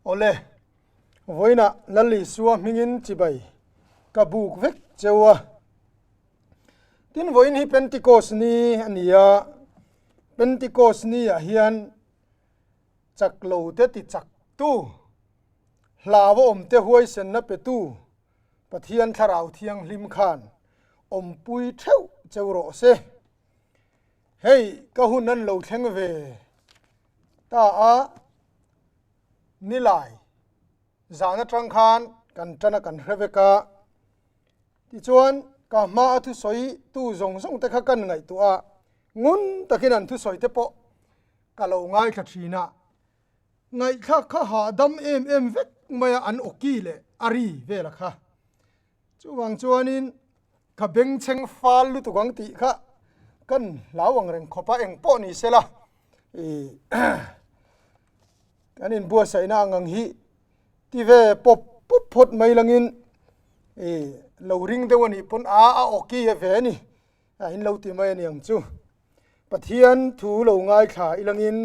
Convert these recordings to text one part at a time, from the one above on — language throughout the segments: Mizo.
Awle, vawiinah Lal Isua hmingin chibai ka buk vek cheu a. Tin, vawiin hi Pentecost ni a ni a, Pentecost ni ah hian chak lo te ti chak tu, hlau a awm te huaisenna pe tu Pathian Thlarau Thianghlim khan awmpui theuh cheu rawh se. Hei ka hun an lo thleng ve ta a, nilai zan atang khan kan tan a kan hre vek a, tichuan ka hma a thusawi tu zawng zawng te kha kan ngaihtuah a, ngun takin an thusawi te pawh ka lo ngaithla thin a, ngaihthlak kha hahdam em em vek mai a an awki leh a ri vel a kha. Chuvang chuanin ka bengchheng fal lutuk ang tih kha kan hlau ang reng khawp a, eng pawh ni sela ih kan inbuatsaihna ang ang hi ti ve pawp pawp phawt mai langin ih lo ring deuh a nih pawn a a awki a ve a ni a in lo ti mai a ni ang chu. Pathian thu lo ngaithla ilangin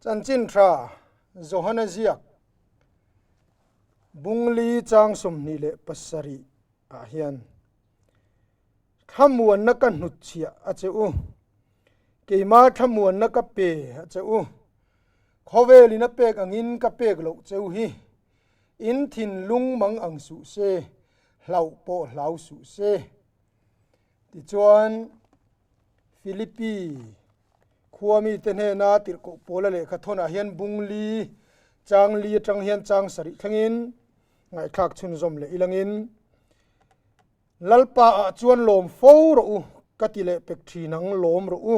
chanchin tha Johana ziak Bungli chang 27 ah hian thlamuanna ka hnutchhiah a che u, keima thlamuanna ka pe a che u, khawvelin a pek angin ka pek loh cheu hi, in thinlung mang ang suh se, hlauh pawh hlau suh se. Tichuan, Philippi khua mite hnena tirhkoh pawla lehkha thawnah hian bungli chang li atang hian chang sarih thlengin ngaihthlak chhunzawm leh ilangin Lalpa ah chuan lawm fo rawh u ka ti leh pek thin ang lawm rawh u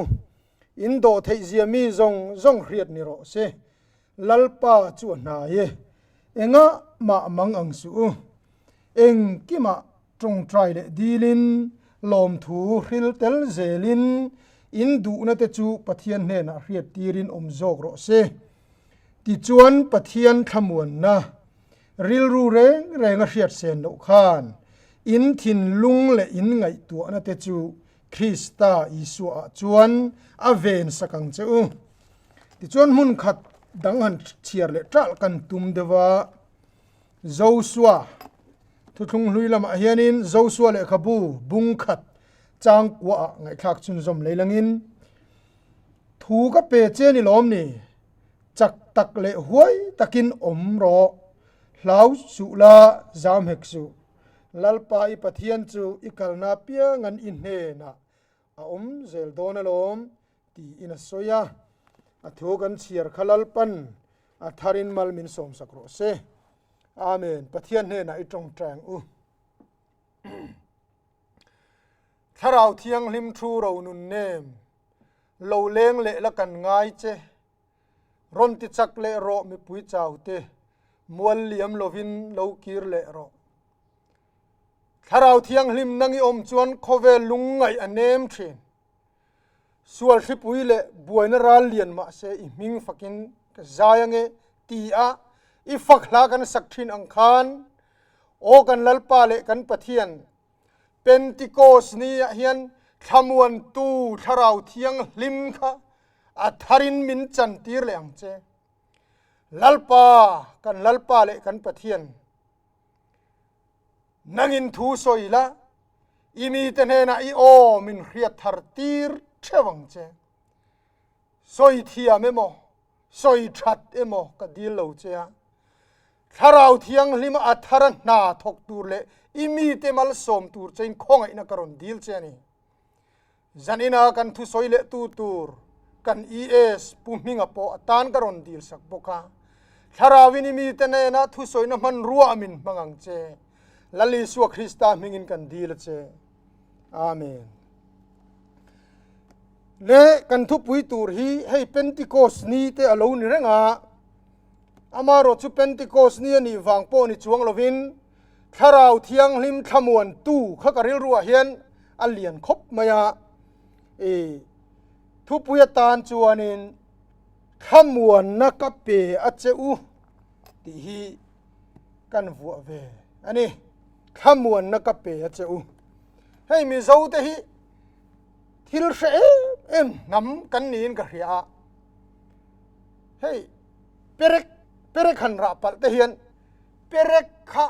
in dawh theih zia mi zawng zawng hriat ni rawh se Lalpa chu a hnai e engah mah mang ang suh u Engkimah tawngtai leh dilin, lawmthu hril tel zelin, in duhna te chu Pathian hnenah hriat tirin awm zawk rawh se. Tichuan Pathian thlamuanna, rilru reng reng a hriat sen loh khan, in thinlung leh in ngaihtuahna te chu Krista Isuaah chuan a ven sak ang che u. Tichuan hmun khat dang han chhiar leh ṭalh kan tum deuh a. Josua Thuthlung hlui lamah hianin Josua lehkhabu bung khat chang kuaah ngaihthlak chhunzawm lei langin, Thu ka pe che ni lawm ni, chak tak leh huai takin awm rawh, hlau suh la zam hek suh, Lalpa i Pathian chu i kalna piangan i hnenah a awm zel dawn alawm tiin a sawi a, a thu kan chhiar kha Lalpan a tharin mal min sawmsak rawh se. Amen. Pathian hnenah i tawngtai ang u. Thlarau Thianghlim thu ro nun nem, lo leng leh la kan ngai che, rawn ti chak leh rawh mipui chau te, mual liam lovin lo kir leh rawh. Thlarau Thianghlim nang i awm chuan khawvel lungngaih a nem thin. Sual hripui leh buaina ral lian mah se i hming fakin ka zai ange ti a i fak hla kan sak thin ang khan aw kan Lalpa leh kan Pathian Pentecost ni ah hian thlamuantu Thlarau Thianghlim kha a tharin min chantir leh ang che. Lalpa kan Lalpa leh kan Pathian Nangin thu sawi la, i mite hnenah i aw min hriat thar tir theuh ang che. Sawi thiam emaw, sawi that emaw ka dil lo che a. Thlarau Thianghlima a thara hna thawk tur leh i mite malsawm tur chein khawngaihna ka rawn dil che a ni. Zanina kan thusawi leh tu tur kan ES Pu Hminga pawh a tan ka rawn dil sak bawk a. Thlarauin i mite nena thusawina hmanrua min hmang ang che. Lal Isua Krista hmingin kan dil a che. Amen. Le kan thupui tur hi hei Pentecost ni te a lo ni reng a. Amarawh chu Pentecost ni a nih vang pawh ni chuang lovin Thlarau Thianghlim thlamuantu kha ka rilruah hian a lian khawp mai a, i thupui atan chuanin thlamuanna ka pe a che u tih hi kan vuah ve a ni. Thlamuanna ka pe a che u. Hei Mizo te hi thil hre em em hnam kan niin ka hria a. Hei perek perek han rah palh te hian perek kha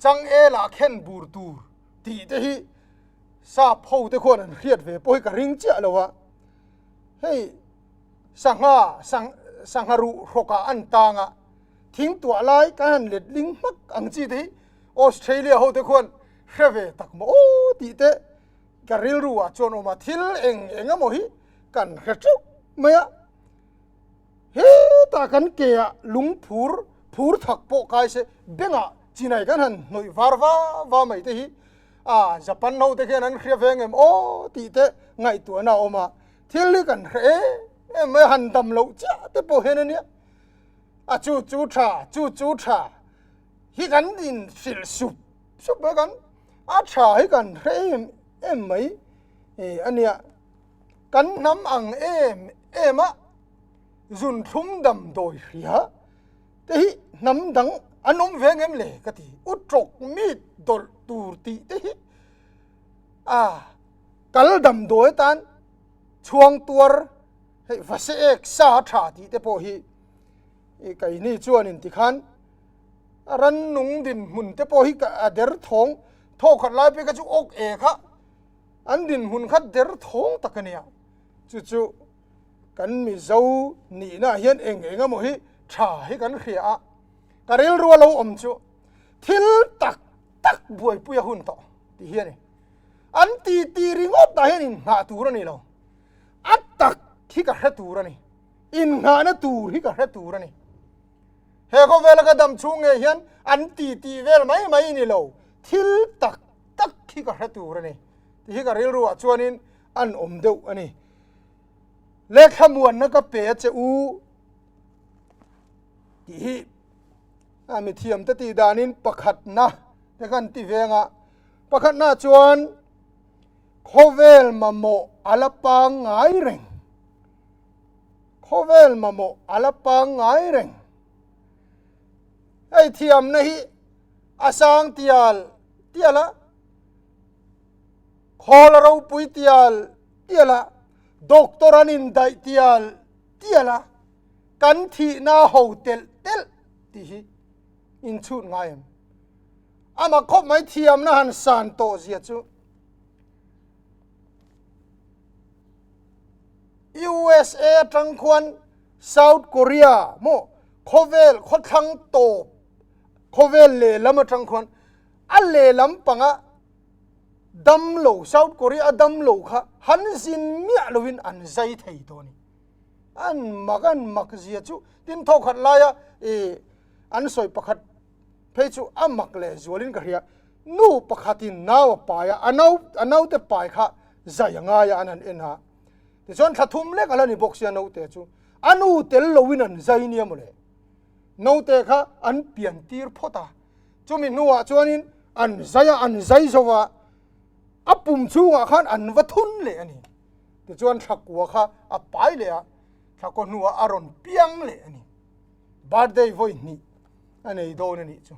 changel ah khen bur tur tih te hi sap ho te khuan an hriat ve pawh hi ka ring chiah lo a. Hei sangha sangha ruh hrawk ah an tang a, thing tuah lai kan han let ling hmak ang chi te hi Australia ho te khuan hre ve tak maw aw tih te ka rilru ah chuan awm a, thil eng eng emaw hi kan hre teuh mai a. Hetah kan ke ah lung phur phur thak pawh kai se bengah chinai kan han hnawih var va va mai te hi a Japan ho te khian an hria veng em aw tih te ngaihtuahna a awm a, thil hi kan hre em em mai a, han dam loh chiah te pawh hian a nia a chu chu tha chu chu tha hi kan in hrilh sup sup mai kan a tha hi kan hre em em mai a nia. Kan hnam ang em em a, zunthlum damdawi hria te hi hnam dang an awm ve ngem le ka ti. U tawk mi dawlh tur tih te hi a kal damdawi atan chhuang tuar hei vase ek sa tha tih te pawh hi keini chuanin tikhan rannung dinhmun te pawh hi a derthawng thawkhat lai phei kha chu awk e kha. An dinhmun kha der thawng tak a nia. Chu chu kan Mizo nihna ah hian eng eng emaw hi tha hi kan hria a, ka rilru a lo awm chu thil tak tak buaipui a hun tawh tih hi a ni. An ti ti ringawt ah hian inngah tur a ni lo, a tak hi ka hre tur a ni, inngahna tur hi ka hre tur a ni. He khawvela ka dam chhung ngei hian an ti ti vel mai mai ni lo, thil tak tak hi ka hre tur a ni tih hi ka rilru ah chuanin an awm deuh a ni. Lehkhamuanna ka pe a che u tih hi a mithiam te tih danin pakhatna te kan ti veng a, pakhatna chuan khawvel mamawh a la pangngai reng, khawvel mamawh a la pangngai reng. Hei thiamna hi a sang tial tial a, khawl a ropui tial tial a, doctor an indaih tial tial a, kan thihna ho telh telh tih hi inchhut ngai em? Amah khawp mai thiamna han san tawh zia chu USA atang khuan South Korea maw khawvel khawthlang tawp Khawvel lehlam atang khuan a lehlam panga damlo South Korea a damlo kha han zin miah lovin an zai thei tawh a ni. An mak an mak zia chu tin thawkhat laia ih an sawi pakhat phei chu a mak leh zualin ka hria. Nu pakhatin nau a pai a, a nau a naute pai kha zai a ngai a an han en a. Tichuan thla thum lek a la ni bawk sia naute chu a nu tel loin an zai nia mawle. Naute kha an pian tir phawt a, chumi hnuah chuanin an zai a, an zai zo a, a pum chhungah khan an va thun leh a ni. Tichuan thlakua kha a pai leh a, thlakua hnuah a rawn piang leh a ni. Birthday vawi hnih a nei dawn a nih chu.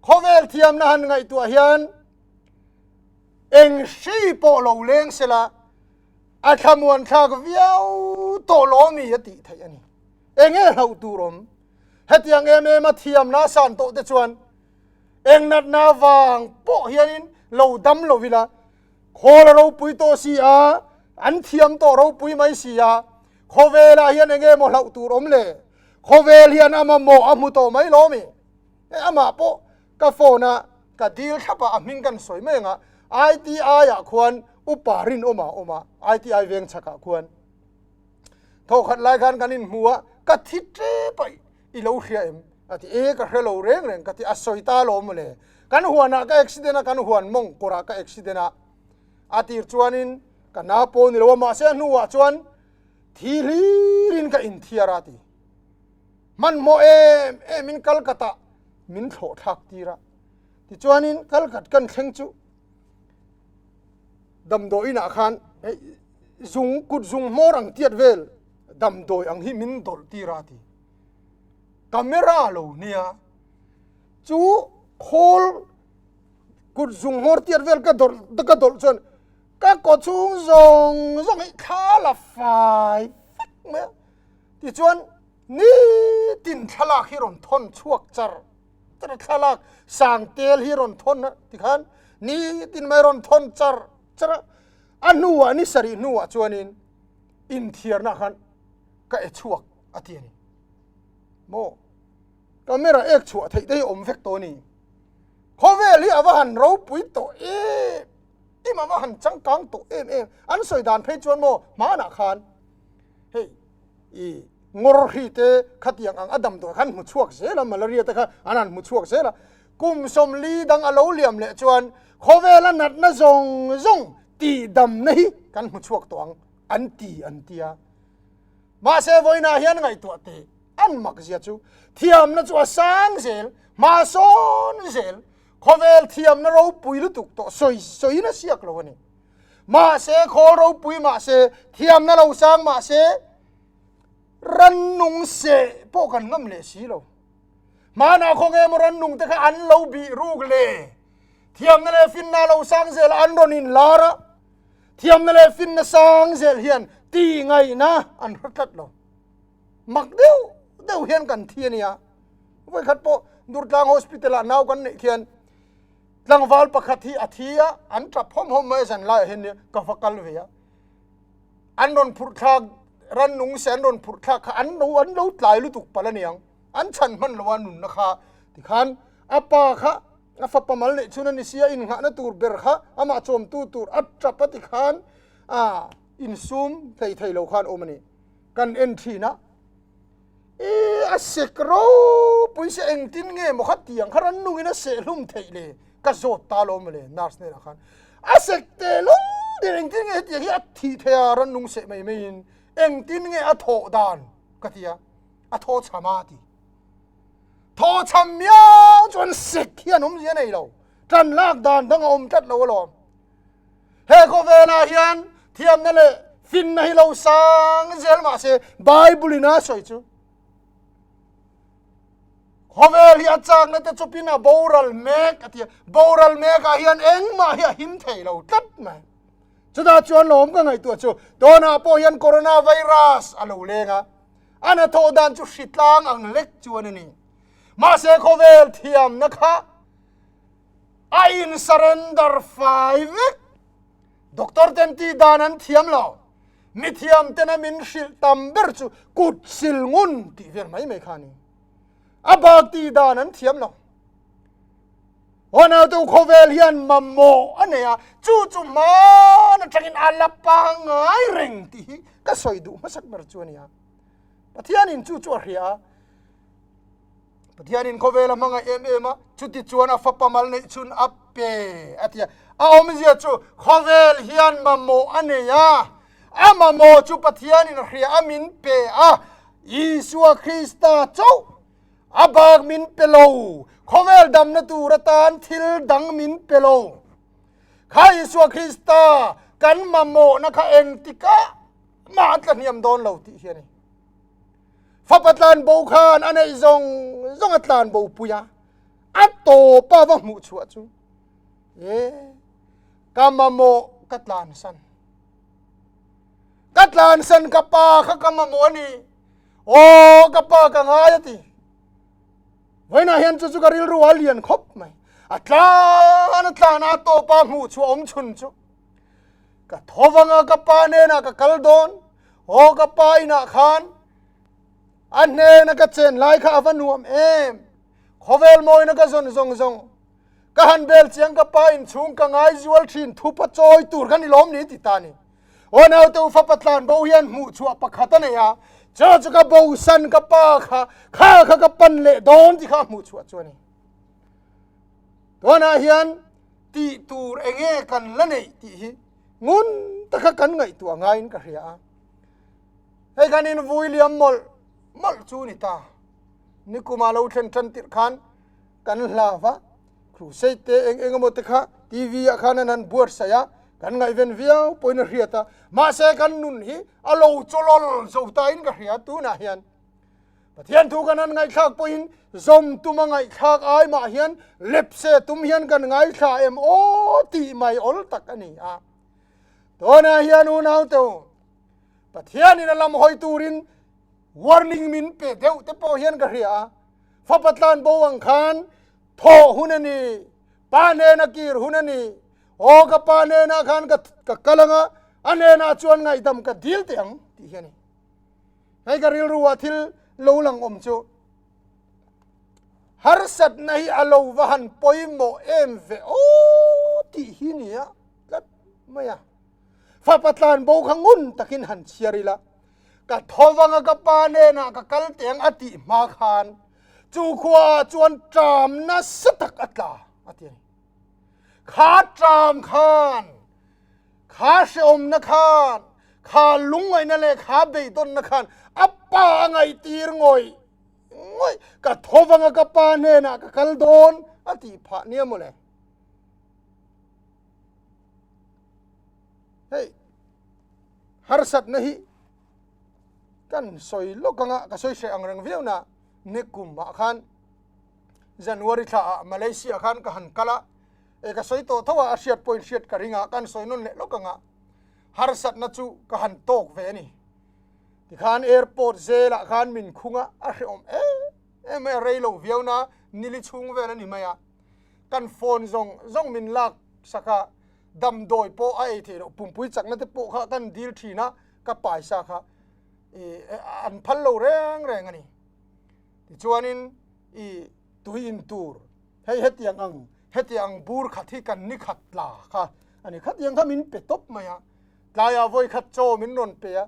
Khawvel thiamna han ngaihtuah hian eng hri pawh lo leng sela a thlamuan thlak viau tawh lo mi a tih theih a ni. Enge hlauh tur awm? Hetiang em em a thiamna san tawh te chuan eng natna vang pawh hianin lo dam lo ila, khawl a ropui tawh si a, an thiam tawh ropui mai si a, khawvelah hian enge maw hlauh tur awm le? Khawvel hian a mamawh a hmu tawh mai lo mi? Amah pawh ka phone a ka dil thlap a, a hming kan sawi mai ang a, ITI ah khuan upa rinawm ah a awm a, ITI veng chhakah khuan. Thawkhat lai khan kan inhmu a, ka thi tep a, i lo hria em? A ti, e ka hre lo reng reng ka ti, a sawi ta alawm mawle. Kan huanah ka accident a, kan huan mawng kawrah ka accident a, a tir chuanin ka na pawh ni lo a, mahse a hnuah chuan thi hlirin ka inthiar a ti. Hmanhmawh em emin Kalkatah min thlawh thlak tir a, tichuanin Kalkat kan thleng chu damdawi inah khan hei zung kut zung hmawr ang tiat vel damdawi ang hi min dawlh tir a ti. Camera lo nia chu khawl kut zung hmawr tiat vel ka dawlh ka dawlh chuan ka kaw chhung zawng zawng hi thla la fai vek mai a. Tichuan nitin thlalak hi rawn thawn chhuak char char a, thlalak sang tel hi rawn thawn a tikhan nitin mai rawn thawn char char a, a hnuah ni sarih hnuah chuanin inthiarna khan ka e chhuak a ti a ni. Maw camera ek chhuah theih te hi awm vek tawh a ni. Khawvel hi a va han ropui tawh em em a va han changkang tawh em em an sawi dan phei chuan maw hmanah khan hei i ngawr hri te khatiang ang a damdawi khan hmu chhuak zel a malaria te kha an han hmu chhuak zel a kum sawmli dang a lo liam leh chuan khawvela natna zawng zawng tih damna hi kan hmu chhuak tawh ang an ti an tia mahse vawiinah hian ngaihtuah teh an mak zia chu thiamna chu a sang zel hma sawn zel khawvel thiamna ropui lutuk tawh sawi sawiin a siak lo a ni mahse khawl ropui mahse thiamna lo sang mahse rannung seh pawh kan ngam leh si lo hmanah khawnge maw rannung te kha an lo bih ruk le thiamna leh finna lo sang zel an rawn in lar a thiamna leh finna sang zel hian ti ngaihna an hre tlat lo mak deuh deuh hian kan thi a nia vawikhat pawh Durtlang Hospital ah nau kan neih khian tlangval pakhat hi a thi a an tap hawm hawm mai a zan laiah hian ka va kal ve a an rawn phurh thlak rannung se an rawn phurh thlak kha an lo an lo tlai lutuk palh a niang an chhan hman lo a nunna kha tikhan a pa kha a fapa mal neih chhun a ni sia innghahna tur ber kha amah chawmtu tur a tap a tikhan a insum thei thei lo khan awm a ni kan en thin a I a sek ropui se engtin nge maw kha tiang kha rannungin a seh hlum theih le ka zawt ta lo mawle nurse hnenah khan a sek te lung der engtin nge hetiang hi a thih theih a rannung seh mai mai in engtin nge a thawh dan ka ti a a thaw chham a ti thaw chham miau chuan sek hian awmzia nei lo tan lak dan dang a awm tlat lo alawm He khawvelah hian thiamna leh finna hi lo sang zel mah se Bible in a sawi chu khawvel hi a chakna te chawpin a boral mek a ti a boral mekah hian engmah hi a him thei lo tlat mai chutah chuan lawm ka ngaihtuah chu tunah pawh hian corona virus a lo leng a a hnathawh dan chu hritlang ang lek chuan a ni mahse khawvel thiamna kha A in surrender fai vek. Doctor ten tih dan an thiam lo. Mi thiam tena min hrilh tam ber chu kut sil ngun tih vel mai mai kha a ni. A bak tih dan an thiam lo. Honau tu khawvel hian mamawh a nei a, chu chu hman atangin a la pangngai reng tih hi ka sawi duh hmasak ber chu a ni a. Pathianin chu chu a hria a. Pathianin khawvel a hmangaih em em a, chuti chuan a fapa mal neih chhun a pe a ti a. A awmzia chu khawvel hian mamawh a nei a, a mamawh chu Pathianin a hria a min pe a, Isua Krista chauh a bak min pe lo, khawvel damna tur atan thil dang min pe lo. Kha Isua Krista kan mamawhna kha engtikah mah a tlahniam dawn lo tih hi a ni. Fapa tlan bo khan a neih zawng zawng a tlan bo pui a, a tawpa va hmuh chhuah chu e ka mamawh ka tlan san. Ka tlan san ka pa kha ka mamawh a ni. Aw ka pa ka ngai a ti. Vawiinah hian chu chu ka rilru a lian khawp mai. A tlan a tlan a tawpa hmuh chhuah awm chhun chu Ka tho vanga ka pa hnenah ka kal dawn, aw ka pa inah khan a hnena ka chen lai kha a va nuam em, khawvel mawina ka zawn zawng zawng, ka han bel chiang ka pa inchhung ka ngai zual thin thupa chawi tur kha ni lawm ni ti ta ni. Aw naute u fapa tlan bo hian hmuh chhuah pakhat a nei a, chu chu ka bosan ka pa kha, kha kha ka pan leh dawn ti kha a hmuh chhuah chu a ni. Tunah hian tih tur enge kan la neih tih hi ngun taka kan ngaihtuah ngaiin ka hria a. Hei kan in vui liam mawlh mawlh chu ni ta. Nikuma lo thlen tan tirh khan kan hlau va, crusade te eng eng emaw te kha TV ah khan an han buatsaih a, kan ngaihven viau pawhin a hriat a. Mahse kan nun hi a lo chawlawl zo ta in ka hria tunah hian. Pathian thu kan han ngaihthlak pawhin zawm tuma ngaihthlak ai mah hian lepse tum hian kan ngaithla em aw tih mai awl tak a ni a. Tunah hian unau teu Pathianin a lam hawi turin Warning min pe deuh te pawh hian ka hria a, fapa tlan bo ang khan thawh hun a ni, pa nena kir hun a ni, aw ka pa nenah khan ka ka kal anga a nenah chuan ngaihdam ka dil teh ang tih hi a ni. Hei ka rilru ah thil lo lang awm chu harsatna hi a lo va han pawimawh em ve aw tih hi nia tlat mai a. Fapa tlan bo kha ngun takin han chhiar ila ka thovanga ka pa nenah ka kal teh ang a tih hma khan chu khua ah chuan ṭam nasa tak a tla a ti a ni. Kha ṭam khan Kha hrehawmna khan, kha lungngaihna leh kha beidawnna khan a pa a ngaihtir ngawih ngawih. Ka tho vanga ka pa hnenah ka kal dawn a tih phah nia mawle. Hei, harsatna hi kan sawi lawk anga ka sawi hreh ang reng viau na nikum ah khan January thla ah Malaysia khan ka han kal a. E ka sawi tawh tho a, a hriat pawhin hriat ka ring a, kan sawi nawn leh lawk ang a, harsatna chu ka han tawk ve a ni. Tikhan airport zelah khan min khung a, a hrehawm em em mai a, rei lo viau na nili chhung vel a ni mai a, kan phone zawng zawng min lak sak a, damdawi pawh a ei theih loh, pumpui chakna te pawh kha kan dil thin a, ka paisa kha i an phal lo reng reng a ni. Tichuanin i tui in tur hei hetiang ang hetiang ang bur khat hi kan ni khat tla kha a ni khatiang kha min pe tawp mai a tlaiah vawi khat chaw min rawn pe a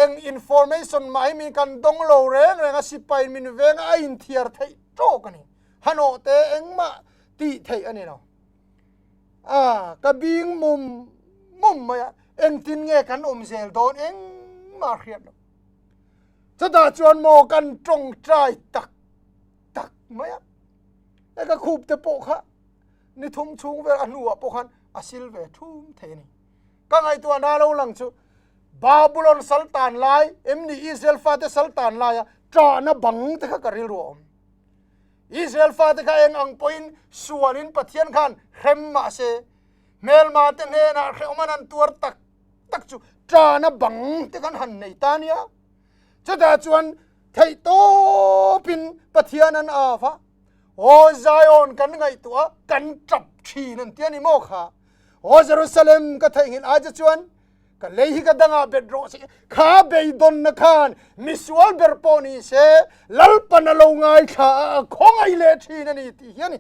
eng information mah hi min kan dawng lo reng reng a sipai min veng a inthiar theih tawk a ni hanawh te engmah tih theih a ni lo a ka bing mum mum mai a engtin nge kan awm zel dawn engmah hriat lo chutah chuan maw kan tawngtai tak tak mai a e ka khup te pawh kha ni thum chhung vel a hnuah pawh khan a sil ve thum thei a ni ka ngaihtuah na lo lang chu Babylon saltan lai em ni Israel fate saltan lai a ṭahna bang te kha ka rilru a awm Israel fate kha eng ang pawhin sualin Pathian khan hrem mah se hmelma te hnenah hrehawm an han tuar tak tak chu ṭahna bang te khan han nei ta nia Chutah chuan theih tawpin Pathian an av a, Aw Zion kan ngaihtuah a, kan tap thin an ti a ni maw kha? Aw Jerusalem ka theihnghilh ai che chuan ka lei hi ka dangah bet rawh se. Kha beidawnna khan misual ber pawh ni se Lalpan a lo ngaithla a, a khawngaih leh thin a ni tih hi a ni.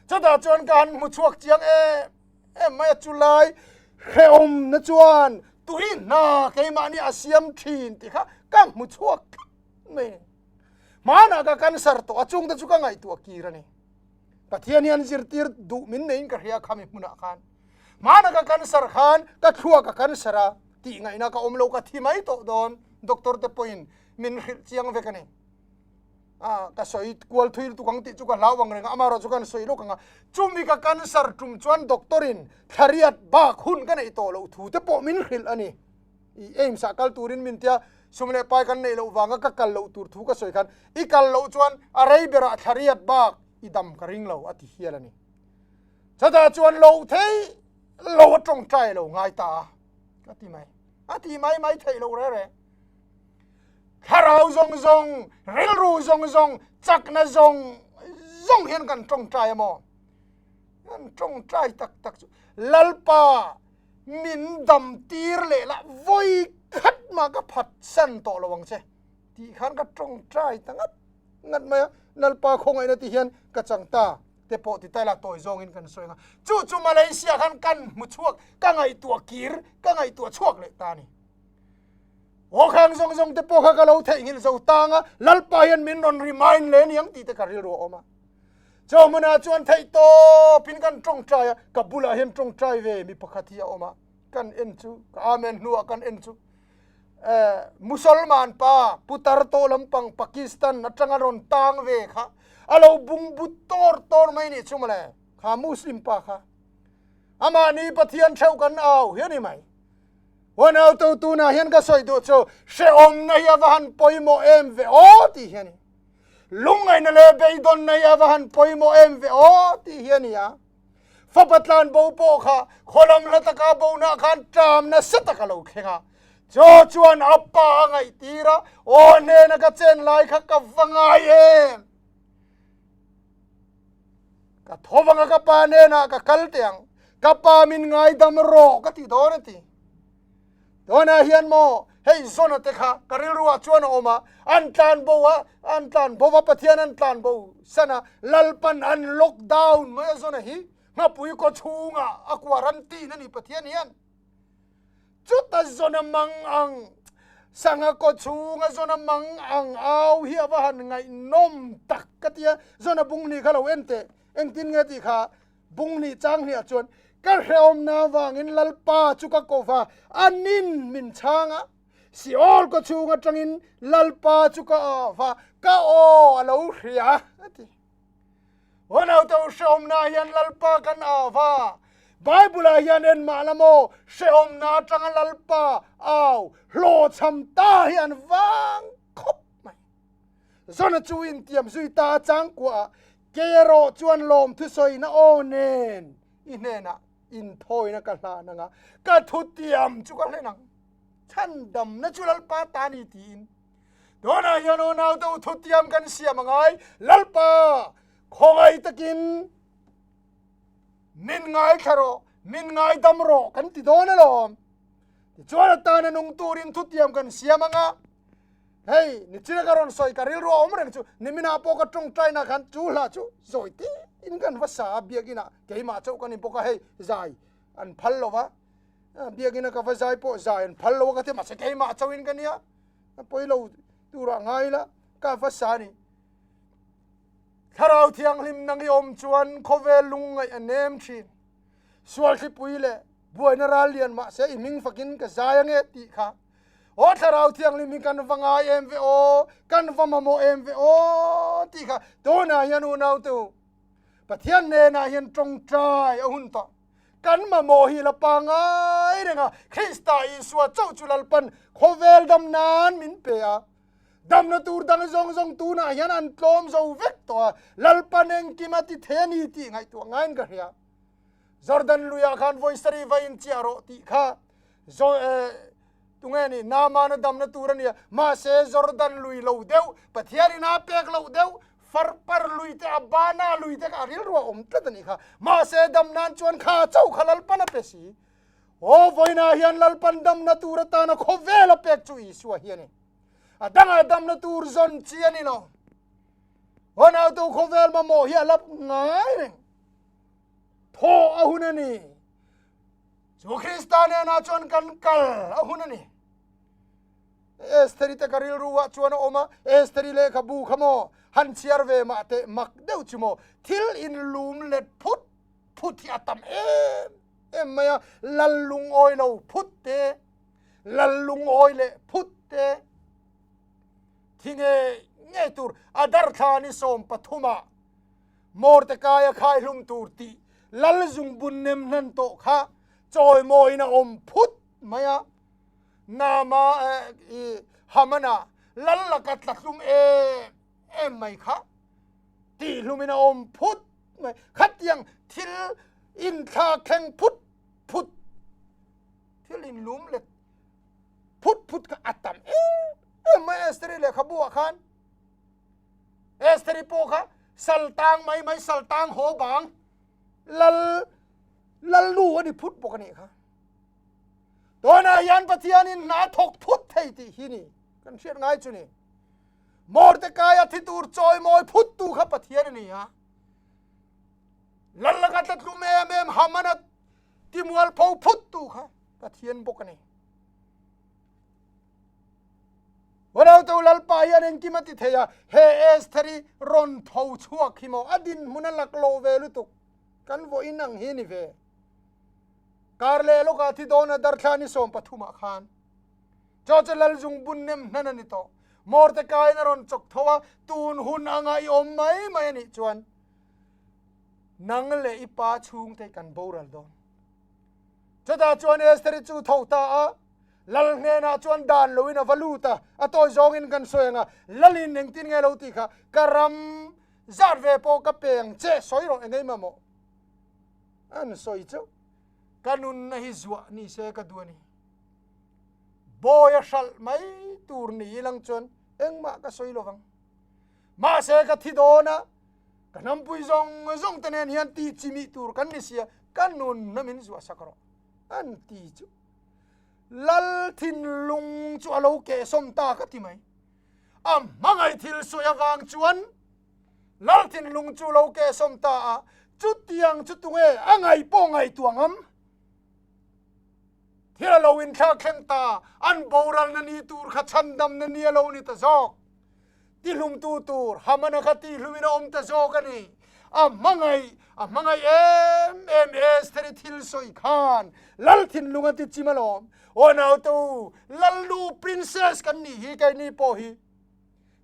Chutah chuan ka han hmu chhuak chiang em em mai a, chulai hrehawmna chuan tui hna keimahni a siam thin tih kha ka hmu chhuak tlat mai. Hmanah ka cancer tawh a, chungte chu ka ngaihtuah kir a ni. Pathian hian zirtir duh min neiin ka hria khami hmunah khan. Hmanah ka cancer khan ka thluak a cancer a, tih ngaihna ka awm lo, ka thi mai tawh dawn, doctor te pawhin min hrilh chiang vek a ni. A ka sawi kual thui lutuk ang tih chu ka hlau ang reng a, amaherawh chu kan sawi lawk ang a, chumi ka cancer tum chuan doctor in thlariat bak hun ka neih tawh loh thu te pawh min hrilh a ni. I AIMS ah kal turin min tia sum leh pai kan neih loh vanga ka kal loh tur thu ka sawi khan i kal loh chuan a rei berah thlariat bak i dam ka ring lo a ti hial a ni. Chutah chuan loh thei lo a tawngtai lo ngai ta a, ka ti mai. A ti mai mai theih loh reng reng. Thlarau zawng zawng, rilru zawng zawng, chakna zawng zawng hian kan tawngtai a maw? Kan tawngtai tak tak chu Lalpa min dam tir leh lah vawi khat mah ka phat san tawh lo ang che tih khan ka tawngtai ta ngat ngat mai a. Lalpa khawngaihna ti hian ka chang ta te pawh ti taila tawi zawngin kan sawi ang a. Chu chu Malaysia khan kan hmu chhuak, ka ngaihtuah kir, ka ngaihtuah chhuak leh ta a ni. Aw khang zawng zawng te pawh kha ka lo theihnghilh zo tang a, Lalpa hian min rawn remind leh aniang tih te ka rilru a awm a. Chaw hmunah chuan theih tawpin kan tawngtai a, ka bulah hian tawngtai ve mi pakhat hi a awm a, kan en chu, ka amen hnuah kan en chu, eh, Musalman pa putar tawh lampang Pakistan atanga rawn tang ve kha a lo bungbu tawr tawr mai nih chu mawle, kha Muslim pa kha. Amahni Pathian theuh kan au hi a ni mai. Huan auto tunah hian ka sawi duh chu hrehawmna hi a va han pawimawh em ve aw tih hi a ni. Lungngaihna leh beidawnna hi a va han pawimawh em ve aw tih hi a ni a. Fapa tlan bo pawh kha khawlam hla taka bo nah khan ṭam nasa tak a lo thleng a. Chaw chuan a pa a ngaihtir a, Aw hnena ka chen lai kha ka va ngai em? Ka tho vanga ka pa hnenah ka kal teh ang, ka pa min ngaidam rawh ka ti dawn a ti. Tunah hian maw hei Zona te kha ka rilruah chuan a awm a, an tlan bo a, an tlan bo va, Pathian an tlan bo san a, Lalpan an lockdown mai a Zona hi, nghapui kaw chhungah a quarantine a ni Pathian hian. Chuta Zona mang ang, sangha kaw chhunga Zona mang ang au hi a va han ngaihnawm tak ka ti a, Zona bung ni kha lo en teh, engtin nge tih kha Bung nih chang hniah chuan ka hrehawmna avangin Lalpa chu ka ko va, a nin min chhang a. Seol kaw chhung atangin Lalpa chu ka au va, ka aw a lo hria, a ti. Aw naute u, hrehawmna hian Lalpa kan au va. Bible-ah hian en mah la maw, hrehawmna atanga Lalpa au hlawhchham ta hi an vang khawp mai. Zona chu intiam zui ta a changkuah kei erawh chuan lawmthusawi na aw nen i hnenah inthawina ka hlan anga ka thutiam chu ka hlen ang. Chhandamna chu Lalpa ta ni tiin. Tunah hian aw naute u thutiam kan siam angai Lalpa khawngaih takin min ngaithla rawh, min ngaidam rawh kan ti dawn alawm. Tichuan atana nung turin thutiam kan siam anga Hei, nichina ka rawn sawi ka rilru a awm reng chu niminah pawh ka tawngtai na khan chu hla chu zawi tiin kan va sa a biakin ah keimah chauh ka ni bawk a hei zai an phal lo va biakin a ka va zai pawh zai an phal lo a ka ti mahse keimah chauhin ka nia a pawi lo turah ngai la ka va sa a ni thlarau thianghlim nang i awm chuan khawvel lungngaih a nem thin sual thlipui leh buaina ral lian mahse i hming fakin ka zai ange tih kha Aw Thlarau Thianghlim hi kan va ngai em ve aw, kan va mamawh em ve aw tih kha tunah hian unaute u, Pathian hnenah hian tawngtai a hun tawh. Kan mamawh hi la pangai reng a, Krista Isua chauh chu Lalpan khawvel dam nan min pe a. Damna tur dang zawng zawng tunah hian an tlawm zo vek tawh a, Lalpan engkim a ti thei a ni tih ngaihtuah ngaiin ka hria. Jordan luiah khan vawi sarih va inchiah rawh tih kha Tunge ni Naamana damna tur a nia mahse Jordan lui lo deuh Pathian in a pek loh deuh Farpar lui te Abana lui te kha a rilru a awm tlat a nih kha mahse dam nan chuan kha chauh kha Lalpan a pe si Aw vawiinah hian Lalpan damna tur atana khawvel a pek chu Isua hi a ni a dangah damna tur zawn chi a ni lo Aw nautu khawvel mamawh hi a lap ngai reng thaw a hun a ni Chu Krista hnenah chuan kan kal a hun a ni. Estheri te ka rilru ah chuan a awm a, Estheri lehkhabu kha maw han chhiar ve mah teh mak deuh chu maw thil in lum let phut phut hi a tam em em mai a, lal lungawi lo phut te, lal lungawi leh phut te, thi ngei ngei tur a darthla ni 13 ah Mordekaia khaihlum tur tih lal zungbun nem hnan tawh kha chawimawiin a awm phut mai a. Nama i Hamana lal laka tlahlum em em mai kha tihhlumin a awm phut mai. Khatiang thil inthlak thleng phut phut, thil inlum let phut phut kha a tam em em mai Esther-i lehkhabu ah khan. Estheri pawh kha sal tang mai mai sal tang haw bang lal lalnu a ni phut bawk a nih kha. Tunah hian Pathianin hna thawk phut thei tih hi ni kan hriat ngai chu ni. Mordecai a thi tur chawimawi phut tu kha Pathian a ni a. Lal laka tlatlum em em Haman a timualpho phut tu kha Pathian bawk a ni. Unautu Lalpa hian engkim a ti thei a, he Esther hi rawn tho chhuak hi maw a dinhmun a lak lo ve lutuk, kan vawiin ang hi ni ve. Kar leh lawkah thi dawn a darthla ni 13 ah khan chaw chu Lal zungbun nem hnan a ni tawh. Mordecai-in a rawn chawk tho a, tun hun anga i awm mai mai a nih chuan nang leh i pa chhungte kan boral dawn. Chutah chuan Esther-i chu tho ta a, Lal hnenah chuan dan loin a va lut a, a tawi zawngin kan sawi ang a, Lalin engtin nge lo tih kha ka ram zat ve pawh ka pe ang che, sawi rawh engei mamawh an sawi chauh. Ka nunna hi zuah ni se ka duh a ni. Bawi a hralh mai tur ni ilang chuan engmah ka sawi lovang. Mahse ka thi dawn a, ka hnampui zawng zawng te nen hian tih chimih tur kan ni sia, ka nunna min zuah sak rawh an ti chu. Lal thinlung chu a lo kehsawm ta ka ti mai. A hmangaih thil sawi avang chuan Lal thinlung chu lo kehsawm ta a, chutiang chu tunge a ngaih pawh ngaihtuah ngam? Thil a lo inthlak thleng ta, an boralna ni tur kha chhandamna ni a lo ni ta zawk. Tihlumtu tur Hamana kha tihlumin a awm ta zawk a ni. A hmangaih, a hmangaih em em Estheri thil sawi khan Lal thinlung a ti chim alawm. Aw naute u, Lalnu Princess kan nih hi keini pawh hi.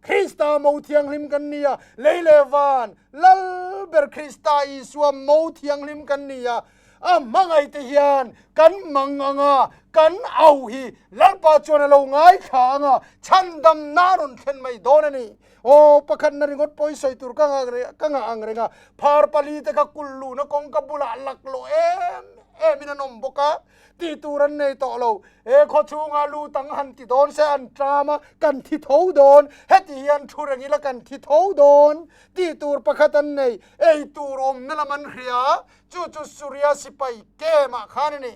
Krista mo thianghlim kan ni a, lei leh van Lal ber Krista Isua mo thianghlim kan ni a, a hmangaihte hian kan mang ang a, kan au hi Lalpa chuan a lo ngaithla ang a, chhandamna a rawn thlen mai dawn a ni. Aw, pakhatna ringawt pawh i sawi tur ka ngah ang reng a, phar palite kha kulh luhna kawngka bulah laklawh em emin an awm bawk a, Tih tur an nei tawh lo. He khaw chhungah lut ang han ti dawn se an tlam a, kan thi tho dawn. Heti hian thu reng ila kan thi tho dawn. Tih tur pakhat an nei. Ei tur awmna lam an hria. Chu chu Suria sipai camp-ah khan a ni.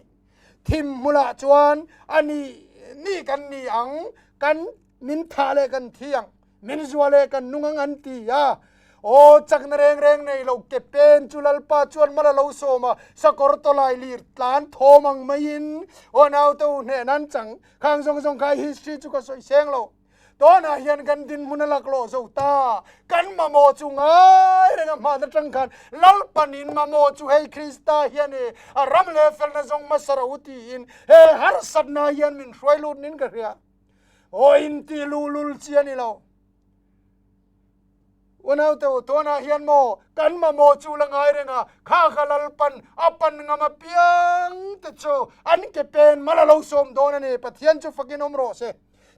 Thim hmulah chuan a nih nih kan ni ang, kan min thah leh kan thi ang. Min zual e kan nung ang an ti a. Aw chakna reng reng nei lo ke pen chu Lalpa chuan mal a lo sawm a, sakawr tawlai lir tlan thawm ang maiin aw naute u hneh nan chang khang zawng zawng kha history chu ka sawi seng lo. Tunah hian kan dinhmun a laklawh zo ta, kan mamawh chu ngai reng a hman atang khan Lalpanin mamawh chu hei Krista hian e a ram leh felna zawng hmasa ro tiin he harsatna hian min hruai lut nin ka hria. Aw in ti luhlul chi a ni lo. Unaute u, tunah hian maw kan mamawh chu la ngai reng a, kha kha Lalpan a pan ngam apiang te chu an ke pen mal a lo sawm dawn a ni. Pathian chu fakin awm rawh se.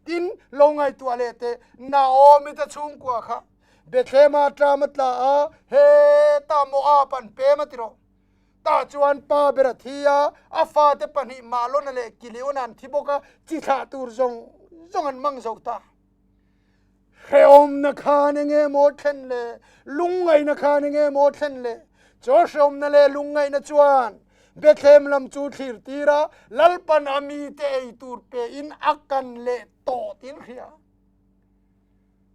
Tin, lo ngaihtuah leh teh, Naomi te chhungkua kha Bethlehem-a tlam a tla a, hetah Moab an pem a ti rawh. Tah chuan pa ber a thi a, a fate pahnih Mahlona leh Kiliona an thi bawk a, chi thlah tur zawng zawng an hmang zo ta. Hrehawmna khan eng nge maw thlen le? Lungngaihna khan eng nge maw thlen le? Chaw hrehawmna leh lungngaihna chuan Bethlehem lam chu thlir tir a, Lalpan a mite ei tur pein a kan leh tawh tiin hria.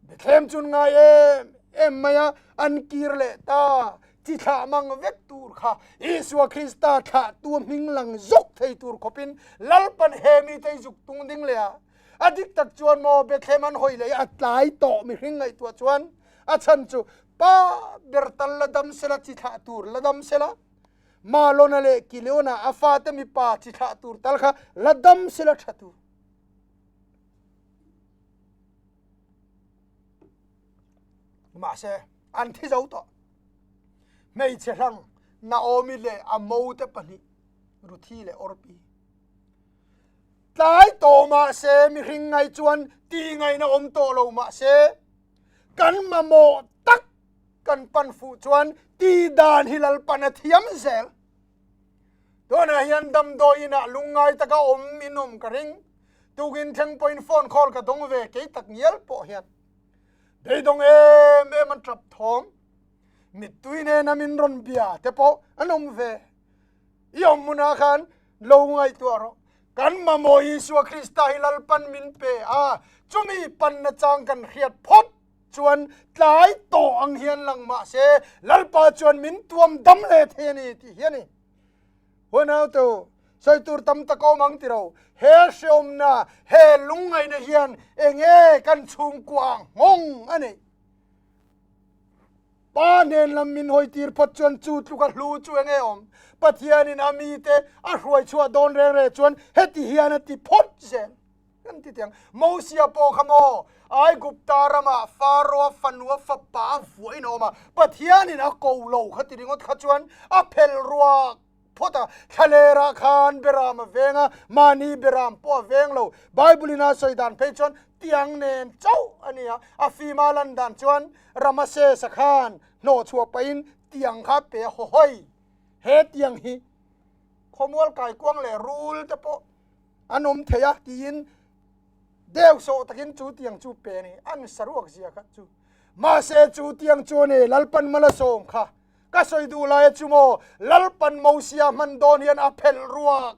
Bethlehem chun ngai em em mai a, an kir leh ta. Chi thlah mang vek tur kha Isua Krista thlahtu hming lang zuk thei tur khawpin Lalpan he mite i zuk tung ding leh a. A dik tak chuan maw Bethlehem an hawi leh a tlai tawh mihring ngaihtuah chuan a chhan chu pa ber tal la dam sela chi thlah tur la dam sela Malona leh Kiliona a fate mipa chi thlah tur tal kha la dam sela tha tur. Mahse, an thi zo tawh. Hmeichhe hlang Naomi leh a mote pahnih Ruthi leh Orpi. Tlai tawh mahse mihring ngai chuan ti ngaihna awm tawh lo mahse kan mamawh tak kan pan fuh chuan ti dan hi Lalpan a thiam zel. Tunah hian damdawi inah lungngai taka awm in awm ka ring. Tukin thleng pawhin phone call ka dawng ve kei tak ngial pawh hian. Beidawng em em an tap thawm. Mittui nena min rawn bia te pawh an awm ve. I awm hmunah khan lo ngaihtuah rawh. Kan mamawh Isua Krista hi Lalpan min pe a, chumi panna chang kan hriat phawt chuan tlai tawh ang hian lang mah se Lalpa chuan min tuam dam leh thei a ni tih hi a ni. Huanaute u, sawi tur tam tak a awm ang ti ro. He hreawmna, he lungngaihna hian enge kan chhungkua nghawng a neih? Pa hnen lam min hawi tir phawt chuan chu tluka hlu chu enge awm? Pathianin a mite a hruai chhuah dawn reng reng chuan heti hian a ti phawt zel. Kan ti tiang. Mosia pawh kha maw Aigupta ramah Faroa fanua fapa a vuahin a awm a, Pathianin a ko lo kha ti ringawt kha chuan a phel ruak phawt a, thlalerah khan Beram a veng a, mahni Beram pawh a veng lo. Bible-in a sawi dan phei chuan tiang nen chauh a ni a, a fima lan dan chuan Ramasesa khan hnawhchhuah pahin tiang kha pe a hawhawi. He tiang hi khawmual kaikuang leh rul te pawh an awm thei a tiin. Deu sawh takin chu tiang chu pe ni an saruak zia kha chu. Mahse chu tiang chu ni Lalpan mala sawm kha. Ka sawi duh lai chu maw Lalpan Mosia hman dawn hian a phelh ruak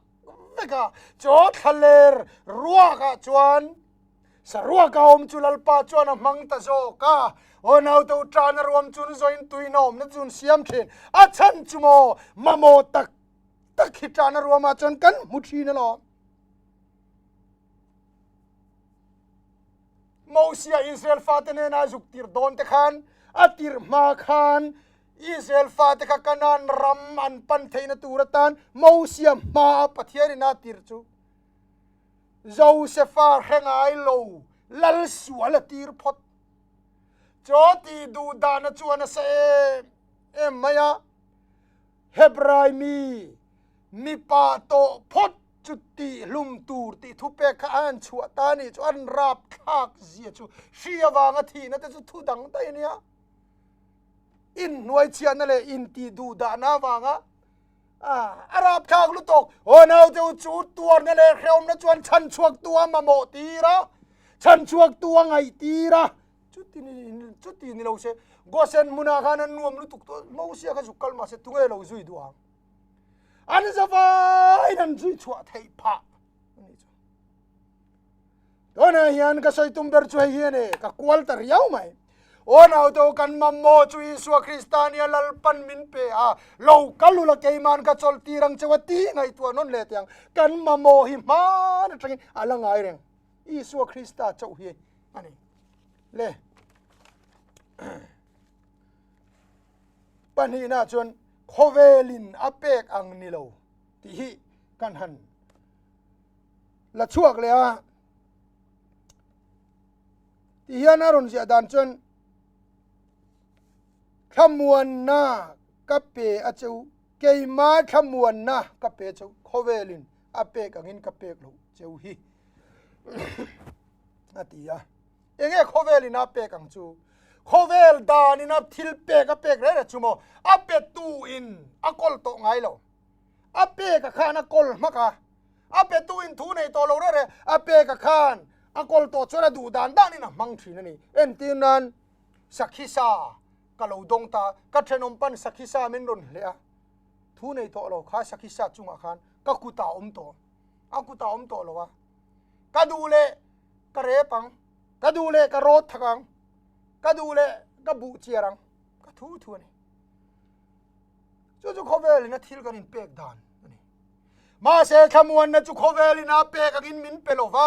vek a, chaw thlaler ruakah chuan saruak a awm chu Lalpa chuan a hmang ta zawk a. Aw naute u tan a ruam chun zawin tuina awmna chun siam thin a chhan chu maw mamawh tak tak hi tan a ruamah chuan kan hmu thin alawm. Mosia Israel fate nena zuk tir dawn te khan a tir hma khan Israel fate kha Kanaan ram an pan theihna tur atan Mosia hmaa Pathianin a tir chu Josefa hre ngai lo lal sual a tir phawt. Chaw tih duh dahna chu a nasa em em mai a. Hebrai mi mipa tawh phawt chu tihhlum tur tih thupek kha an chhuah ta nih chu an rap thlak zia chu hri avanga thihna te chu thu dang daih a nia. Inhnuai chhiatna leh intih duh dahna avanga a rap thlak lutuk. Aw naute u chu tuarna leh hrehawmna chuan chhanchhuak tu a mamawh tir a, chhanchhuak tu a ngaih tir a. Chuti ni chuti ni lo se Gosen hmunah khan an nuam lutuk tawh Mosia kha zuk kal mahse tunge lo zui duh ang. An zavaiin an zui chhuah theih phah anih chu. Tunah hian ka sawi tum ber chu hei hi a ni, ka kual ta riau mai. Aw naute kan mamawh chu Isua Krista nia Lalpan min pe a, lo kal ula keiman ka chawlh tir ang cheu a tih ngaihtuah nawn leh teh ang. Kan mamawh hi hman atangin a la ngai reng. Isua Krista chauh hi a ni. Le. Pahnihna chuan khawvelin a pek ang ni lo tih hi kan han la chhuak leh a. Ti hian a rawn ziah dan chuan thlamuanna ka pe a cheu keima thlamuanna ka pe cheu khawvelin a pek angin ka pek loh cheu hi a ti a. Enge khawvelin a pek ang chu? Khawvel danin a thil pek a pek reng reng chu maw? A petu in a kawl tawh ngai lo. A pek a khan a kawl hmak a. A petu in thu nei tawh lo reng reng. A pek a khan a kawl tawh chuan a duh dan danin a hmang thin a ni. Entir nan sakhi sa ka lo dawng ta, ka thenawm pan sakhi sa min rawn hleh a. Thu nei tawh lo kha sakhi sa chungah khan ka kutah a awm tawh. A kutah a awm tawh lo a. Ka duh leh ka rep ang, ka duh leh ka rawt thak ang, ka duh leh ka buh chiar ang, ka thu thu a ni. Chu chu khawvelin a thil kan inpek dan a ni. Mahse thlamuanna chu khawvelin a pek angin min pe lo va,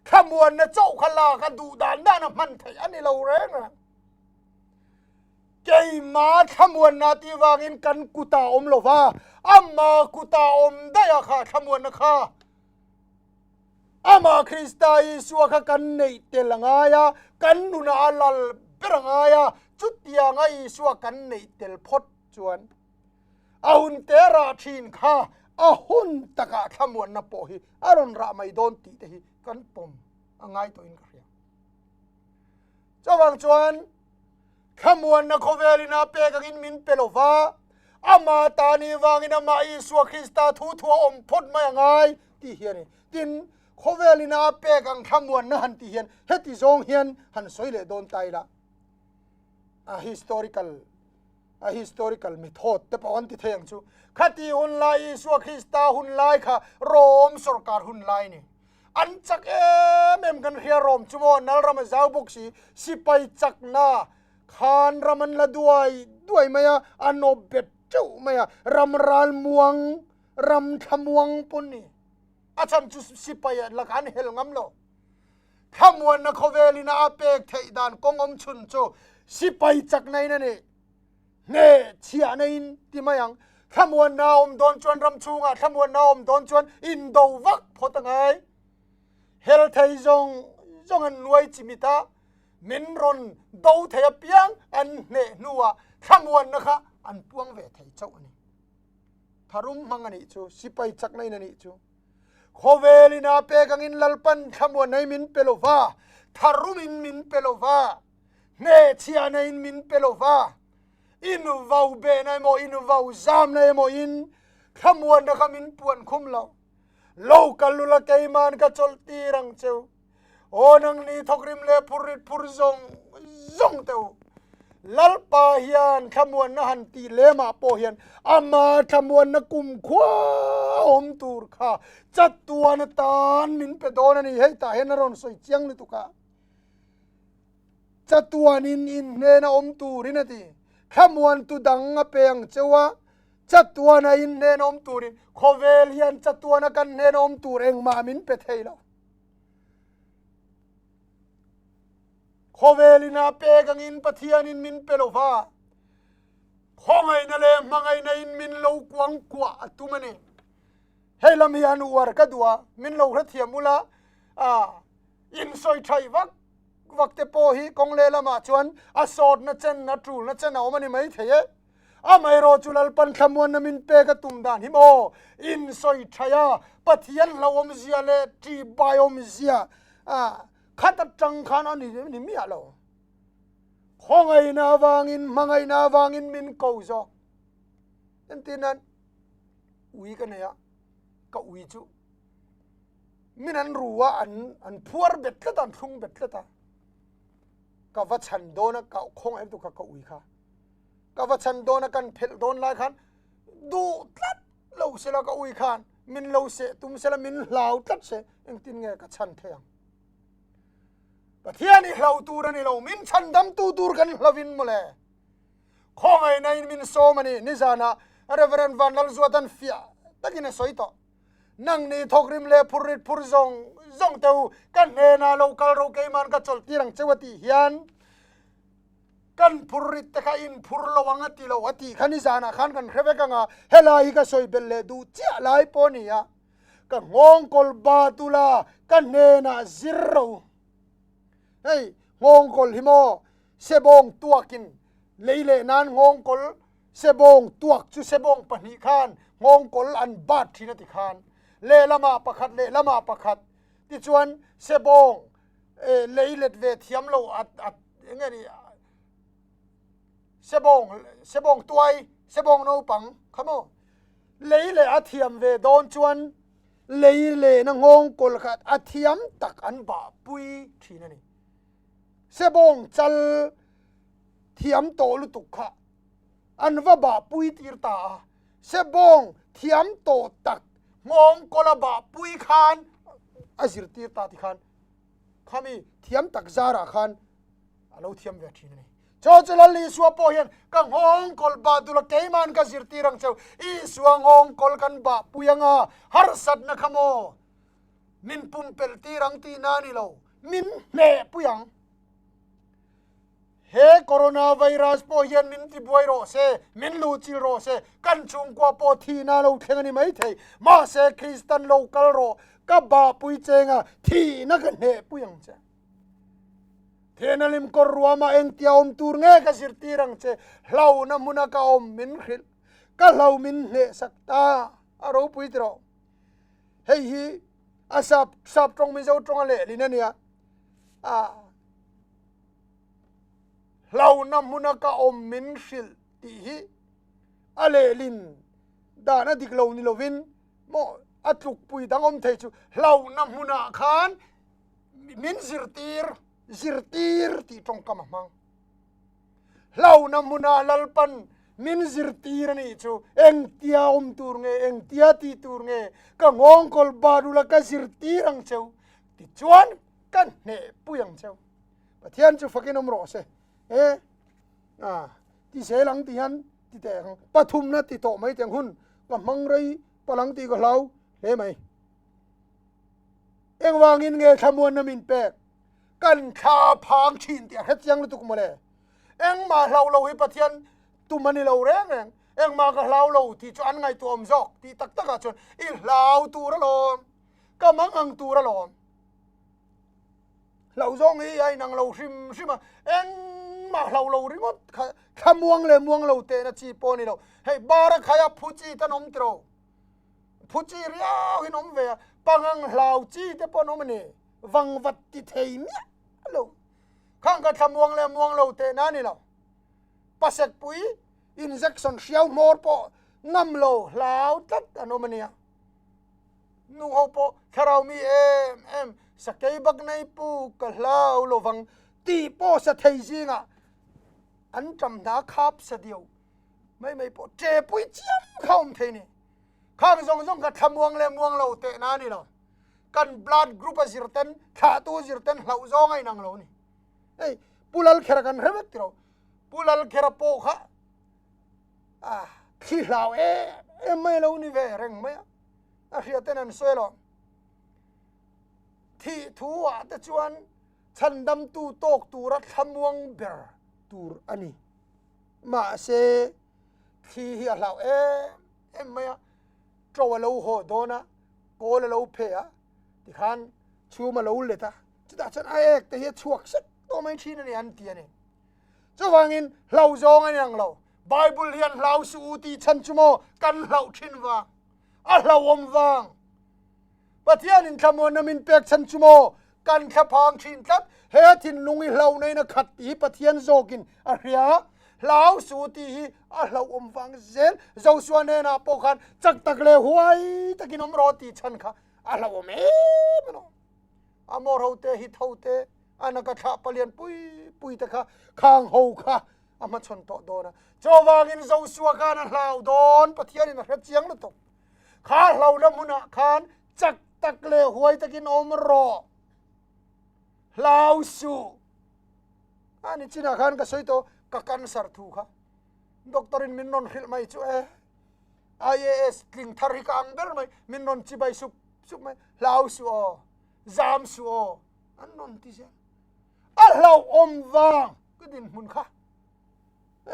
thlamuanna chauh kha lak a duh dan dan a hman theih a ni lo reng reng. Keima thlamuanna tih vangin kan kutah awm lo va, ama kutah awm daih a kha thlamuanna kha. Amah Krista Isua kha kan neih tel a ngai a, kan nunah a lal ber a ngai a, chutianga Isua kan neih tel phawt chuan a hun te rah thin kha a hun takah thlamuanna pawh hi a rawn rah mai dawn tih te hi kan pawm a ngai tawhin ka hria. Chuvang chuan Thlamuanna khawvelin a pek angin min pe lo va, Ama ta ni vangin Amah Isua Krista thu thu a awm phawt mai a ngai tih hi a ni. Tin, khawvelin a pek ang thlamuanna han tih hian heti zawng hian han sawi leh dawn ta ila, a historical a historical method te pawh an ti thei ang chu. Khati hun lai Isua Krista hun lai kha Rome sorkar hun lai a ni. An chak em em kan hria rawm chu maw nal ram a zau bawk si sipai chakna khan ram an la duai duai mai a a nawp bet teuh mai a ram ral muang ram thlamuang pawn ni a chhan chu sipai lakah an hel ngam lo thlamuanna khawvelin a pek theih dan kawng awm chhun chu sipai chakna in a ni. Hneh chhiahna in ti mai ang. Thlamuanna a awm dawn chuan ram chhungah thlamuanna a awm dawn chuan indo vak phawt a ngai. Hel thei zawng zawng an nuai chimit a, min rawn do thei apiang an hneh hnuah thlamuanna kha an puang ve thei chauh a ni. Tharum hmang a nih chu, sipai chakna in a nih chu. Khawvel in a pek angin Lalpan thlamuanna hi min pe lo va, tharum in min pe lo va. Hnehchhiahna in min pe lo va, in vau behna emaw in vau zamna emaw in thlamuanna kha min puan khum lo. Lo kal lula keiman ka chawlh tir ang cheu. Aw nangni thawkrim leh phurrit phur zawng zawng teh u. Lalpa hian thlamuanna han tih lemah pawh hian ama thlamuanna kumkhua awm tur kha chatuan atan min pe dawn a ni. Hei tah hian a rawn sawi chiang lutuk a. Chatuanin in hnena awm turin a ti. Thlamuantu dang a pe ang cheu a, chatuana in hnena awm turin khawvel hian chatuana kan hnena awm tur engmah min pe thei lo. Khawvelin a pek angin Pathianin min pe lo va, khawngaihna leh hmangaihna in min lo kuang kuah a tum a ni. Hei lam hi an uar ka duh a, min lo hrethiam ula, a insawi thaih vak vak te pawh hi kawng lehlamah chuan a sawtna chen, a tulna chen a awm a ni maithei e. Amaherawh chu Lalpan thlamuanna min pek a tum dan hi maw insawi thaih a, Pathian hlauhawmzia leh ṭihbaiawmzia a khat atang khan a ni miah lo. Khawngaihna avangin, hmangaihna avangin min ko zawk. Entir nan ui ka nei a, ka ui chu min an ru a, an an phuar bet tlat a, an thlung bet tlat a. Ka va chhan dawn a, ka khawngaih lutuk kha ka ui kha. Ka va chhan dawn a, kan phelh dawn lai khan duh tlat lo sela ka ui khan min lo seh tum sela min hlau tlat se engtin nge ka chhan thei ang. Pathian i hlau tur a ni lo, min chhan dam tu tur kan hlavin mawle. Khawngaihna in min sawm a ni, nizanah Reverend Vanlalzuatan fiah takin a sawi tawh. Nangni thawkrim leh phurrit phur zawng zawng te u, ka hnenah lo kal ro keiman ka chawlh tir ang cheu a tih hian kan phurrit te kha in phur lo ang a ti lo a tih kha nizanah khan kan hre vek ang a, helai hi ka sawi belh leh duh chiah lai pawh a ni a, ka nghawngkawl ba tula ka hnenah zir ro. Hei nghawngkawl hi maw sebawng tuakin lei leh nan nghawngkawl Sebawng tuak chu sebawng pahnih khan nghawngkawl an bat thin a ti khan lehlamah pakhat lehlamah pakhat tichuan sebawng lei let ve thiam lo a eng nge ni sebawng sebawng tuai sebawng naupang kha maw lei leh a thiam ve dawn chuan lei lehna nghawngkawl kha a thiam tak an bah pui thin a ni sebawng chal thiam tawh lutuk kha an va bah pui tir ta a, sebawng thiam tawh tak nghawng kawla bah pui khan a zirtir ta ti khan khami thiam tak zarah khan a lo thiam ve thin a ni. Chaw chu Lal Isua pawh hian ka nghawng kawl bah dul a keiman ka zirtir ang cheu, Isua nghawng kawl kan bah pui anga harsatna kha maw min pumpelh tir ang tihna a ni lo, min hneh pui ang. He coronavirus pawh hian min tibuai rawh se, min luhchilh rawh se, kan chhungkua pawh thihna lo thleng a ni maithei. Mahse, Kristan lo kal rawh, ka bahpui chenga thihna ka hnehpui ang che. Thehnalim kawr ruama engtia awm tur nge ka zirtir ang che, hlauhna hmuna ka awm min hrilh, ka hlau min hnehsak ta, a ropui ti rawh. Hei hi a sap sap tawng Mizo tawnga lehlin a nia. A. Hlauhna hmuna ka awm min hrilh tih hi a lehlin dan a dik lo ni lovin maw a tlukpui dang awm thei chu hlauhna hmunah khan min zirtir zirtir tih tawngkam a hmang. Hlauhna hmuna Lalpan min zirtir a nih chu engtia awm tur nge engtia tih tur nge ka nghawngkawl bat ula ka zirtir ang cheu tichuan ka hnehpui ang cheu. Pathian chu fakin awm rawh se. E a ti zel ang ti hian ti teh ang pathumna ti tawh mai teng hun ka hmang rei palang tih ka hlau hle mai. Engvangin nge thlamuanna min pek? Kan thla phang thin tih a hre chiang lutuk mawle. Engmah hlau lo hi Pathian tum a ni lo reng reng. Engmah ka hlau lo tih chu an ngaihtuah awm zawk tih tak takah chuan i hlau tur alawm, ka mangang tur alawm. Hlau zawng hi a inang lo hrim hrim a, engmah hlau lo ringawt kha thlamuang leh muang lo tehna chi pawh a ni lo. Hei bar a khai a phu chi te an awm tiro, phu chi riau hi an awm ve a, pangang hlau chi te pawh an awm a ni, vangvat ti thei miah lo. Khang kha thlamuang leh muang lo tehna a ni lo. Pasek pui injection hriau hmawr pawh ngam lo hlau tlat an awm a nia. Nu ho pawh thlarau mi em em. Sakei bak nei pu ka hlau lovang tih pawh sa thei zingah an ṭam hna khap sa diau mai mai pawh ṭe pui chiam kha awm thei ni. Khang zawng zawng kha thla muang leh muang lo tehna a ni lo. Kan blood group a zir ten, thlahtu zir ten hlauh zawng a inang lo a ni. Hei Pu Lalkhera kan hre vek tiro. Pu Lalkhera pawh kha ah thli hlau em em mai lo ni ve reng mai a. A hria ten an sawi lo. Thih thu ah te chuan chhandamtu tawk tura thlamuang ber tur a ni. Mahse thli hi a hlau em em mai a, to a lo haw dawn a, kawl a lo phe a, tikhan chhum a lo let a, chutah chuan a ek te hi a chhuak sek tawh mai thin a ni an ti a ni. Chuvangin hlau zawng a ni ang lo, Bible hian hlau suh u tih chhan chu maw kan hlauh thin vang, a hlauhawm vang. Pathianin thlamuanna min pek chhan chu maw kan thlaphang thin tlat, he thinlung i hlauhna in a khat tih hi Pathian zawkin a hria, hlau su tih hi a hlauhawm vang zel, Joshua hnenah pawh khan chak tak leh huai takin awm rawh tih chhan kha a hlauhawm em a ni. A mawrho te hi tho te, a naka thlah palian pui pui te kha khang ho kha a hmachhawn tawh dawn a, chuvangin Joshua khan a hlau dawn, Pathianin a hre chiang lutuk. Kha hlauhna hmunah khan chak tak leh huai takin awm rawh. Hlau suh. A ni chinah khan ka sawi tawh ka cancer thu kha. Doctor in min rawn hrilh mai chu e. IAS tling thar hi ka ang ber mai. Min rawn chibai sup sup mai. Hlau suh aw. Zam suh aw. An rawn ti zel. A hlauhawm vang ka dinhmun kha.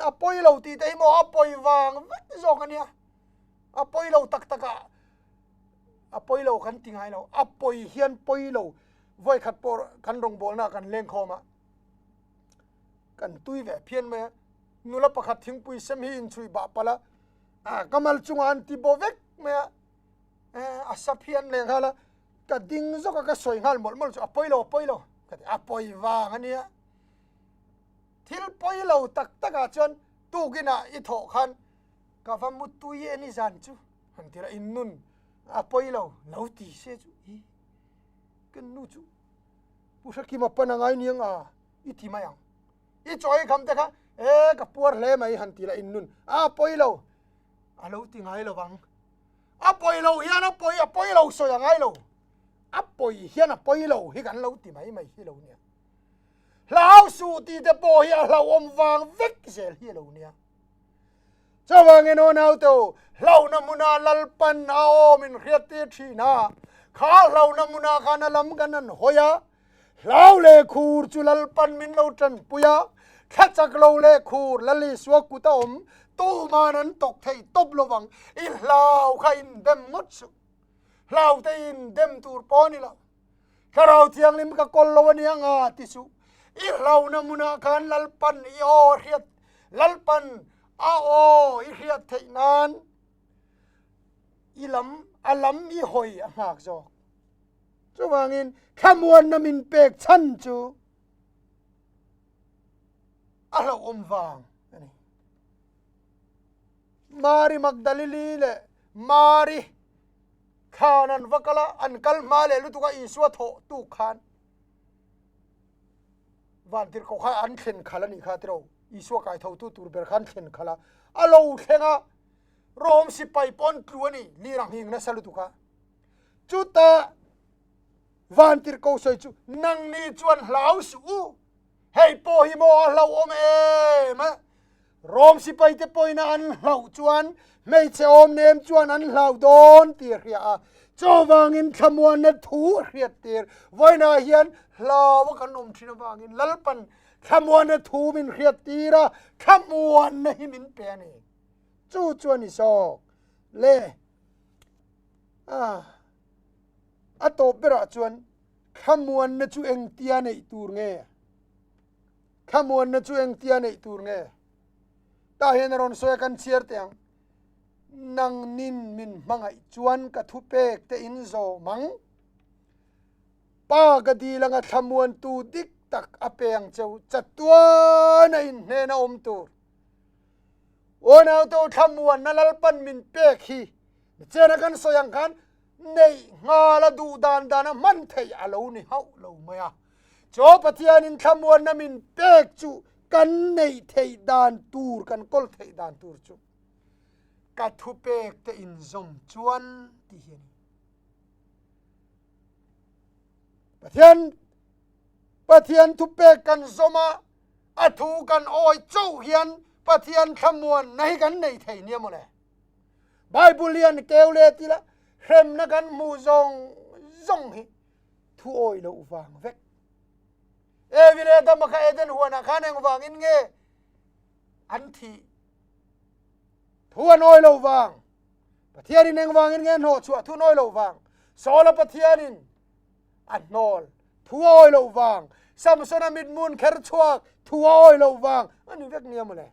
A pawi lo tih te hi maw a pawi vang vek zawk a nia. A pawi lo tak tak a, a pawi lo kan ti ngai lo, a pawi hian pawi lo vawi khat pawh kan rawngbawlna ah kan leng khawm a, kan tui ve phian mai a, nula pakhat thingpui sem hi inchhui bah palh a, a ka mal chungah an ti baw vek mai a, a sa phian leh nghal a, ka ding zawk a ka sawi nghal mawlh mawlh chu a pawi lo a pawi lo ka ti, a pawi vang a nia, thil pawi lo tak tak ah chuan tukinah i thawh khan Ka va mu tui e ni zan chu han ti la in nun a pawi lo lo ti se chu i kan nu chu Pu Hrekima pan a ngai niang a i ti mai ang i chaw ei kham te kha e ka puar hle mai han ti la in nun a pawi lo a lo ti ngai lo vang a pawi lo hian a pawi a pawi lo sawi a ngai lo a pawi hian a pawi lo hi kan lo ti mai mai hi lo nia hlau suh tih te pawh hi a hlauhawm vang vek zel hi a lo nia. Chuvangin aw naute u, hlauhna hmunah Lalpan a aw min hriattir thin a, kha hlauhna hmunah khan a lam kan han hawi a, hlau leh khur chu Lalpan min lo tanpui a, thla chak lo leh khur Lal Isua kut a awm, tuman an tawk thei tawp lovang, i hlau kha indem ngawt suh, hlaute indem tur pawh a ni lo. Thlarau Thianghlim ka kawl lo a nia nga ti suh. I hlauhna hmunah khan Lalpan i aw a hriat, Lalpan a aw i hriat theih nan i lam, a lam i hawi a nghak zawk. Chuvangin thlamuanna min pek chhan chu a hlauhawm vang a ni. Mari Magdalili leh Mari Thlan an va kal a, an kal hma leh lutuk a, Isua thawh tuk khan vantirhkoh kha an thlen khalh a nih kha tiraw, Isua kai thotu tur ber kha an thlen khalh a, a lo thleng a, Rom sipai pawh an tlu a ni, lir a nghing nasa lutuk a. Chutah vantirhkoh sawi chu, Nangni chuan hlau suh u, Hei pawh hi maw a hlauhawm em a? Rom sipaite pawhin an hlauh chuan hmeichhe awm nem chuan an hlau dawn tih a hria a. Chuvangin thlamuanna thu a hriat tir. Vawiinah hian hlau a kan awm thin avangin Lalpan thlamuanna thu min hriat tir a, thlamuanna hi min pe a ni. Chu chu a ni zawk le. A tawp berah chuan Thlamuanna chu engtia neih tur nge? Thlamuanna chu engtia neih tur nge? Tah hian a rawn sawi a, kan chhiar teh ang. Nangnin min hmangaih chuan ka thupek te in zawm ang. Pa ka dil anga thlamuantu dik tak a pe ang cheu, chatuan a inhnen a awm tur. Aw naute u, thlamuanna Lalpan min pek hi, chena kan sawi ang khan. Neih nghal a duh dan dan a hman theih a lo ni hauh lo mai a. Chaw Pathianin thlamuanna min pek chu kan neih theih dan tur, kan kawl theih dan tur chu ka thupek te inzawm chuan tih hi a ni. Pathian Pathian thupek kan zawm a, a thu kan awi chauh hian Pathian thlamuanna hi kan nei thei nia mawle. Bible hian keu leh tila hremna kan hmuh zawng zawng hi thu awi loh vang vek. Evi leh Adama kha Eden huanah khan engvangin nge an thih? Thu an awi loh vang. Pathianin engvangin nge hnawh chhuah thu an awi loh vang. Saula Pathianin a hnawl thu a awi loh vang. Samsona mitmun kher chhuak thu a awi loh vang. A ni vek nia mawle.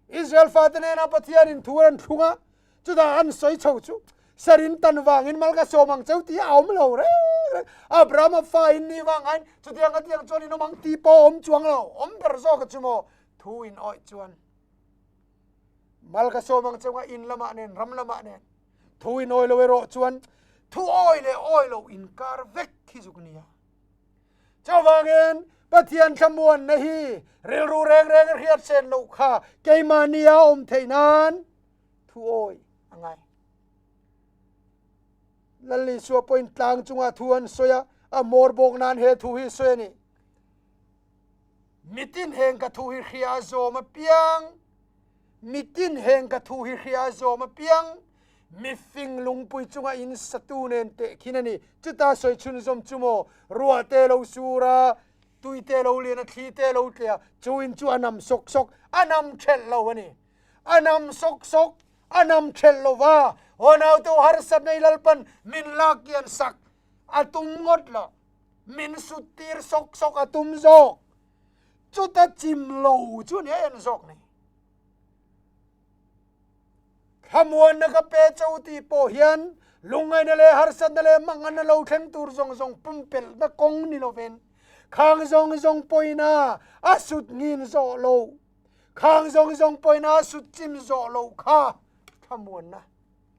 Israel fate nena Pathianin thu an thlung a, chutah an sawi chho chu sarin tan vangin mal ka sawm ang cheu tih a awm lo reng reng. Abrahama fa in ni vang hain chutiang a tiang chuan in awm ang tih pawh a awm chuang lo. Awm ber zawk a chu maw? Thu in awih chuan mal ka sawm ang cheu a, in lamah nen ram lamah nen thu in awih lo erawh chuan thu awih leh awih loh inkar vek hi zuk nia. Chuvangin Pathian thlamuanna hi rilru reng reng a hriat sen loh kha keimahni a awm theih nan thu awi a ngai. Lal Isua pawhin tlang chungah thu an sawi a, a hmawr bawk nan he thu hi sawi a ni. Mitin heng ka thu hi hria a zawm apiang, mitin heng ka thu hi hria a zawm apiang, Mifing lungpui chunga in satu nen tehkhin a ni. Chuta sawi chhunzawm chu maw, ruah te lo sur a, tui te lo lian a, thli te lo tle a, chu in chu a nam sawk sawk, a nam thelh lo a ni. A nam sawk sawk, a nam thelh lo va, aw naute u harsatna i Lalpan min lak kian sak a tum ngawt lo, min sut tir sawk sawk a tum zawk. Chuta chim lo chu nia en zawk ni. Thlamuanna ka pe che u tih pawh hian lungngaihna leh harsatna leh manganna lo thleng tur zawng zawng pumpelhna kawng ni lovin khang zawng zawng pawina a sut ngin zawh lo, khang zawng zawng pawina a sut chim zawh lo kha thlamuanna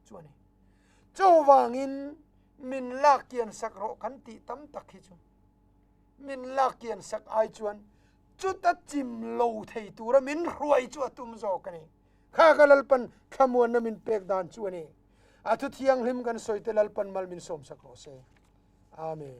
chu a ni. Chuvangin min lak kian sak rawh kan tih tam tak hi chu min lak kian sak ai chuan chuta chim lo thei tura min hruai chu a tum zawk a ni. Kha ka Lalpan thlamuanna min pek dan chu a ni. A thu thianghlim kan sawi te Lalpan mal min sawmsak rawh se. Amen.